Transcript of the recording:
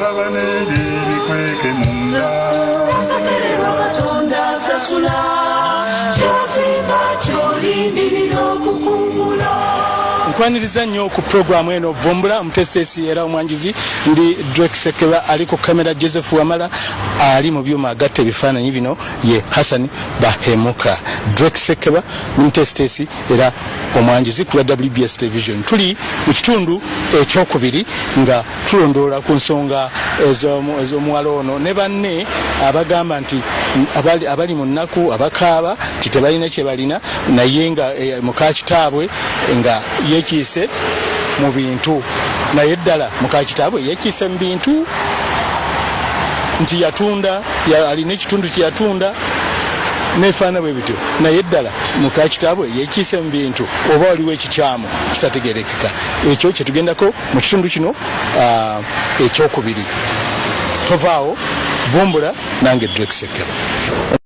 Olaba n'ebyo ebikweke munda. Tasekererwa Katonda asasula, ky'osimba ky'olindirira okukungula. Nkwaniriza nnyo ku puroguramu eno Vumbula. Omuteesiteesi era omwanjuzi ndi Drake Sekeba, ali ku kamera Joseph Wamala, ali mu byuma agatta ebifaananyi bino ye Hassan Bahemuka. Drake Sekeba ni muteesiteesi era omwanjuzi ku lwa WBS Television. Tuli mu kitundu ekyokubiri nga tulondoola ku nsonga ez'omuwala ono ne banne abagamba nti abali mu nnaku, abakaaba nti tebalina kye balina, naye nga muka kitaabwe nga yekiise mu bintu. Naye ddala muka kitaabwe yekiise mu bintu nti yatunda, alina ekitundu kye yatunda nefaana bwe bityo, naye ddala muka kitaabwe yekiise mu bintu oba waliwo ekikyamu kitategerekeka? Ekyo kyetugendako mu kitundu kino ekyokubiri. Tovaawo, Vumbula nange Drake Sekeba.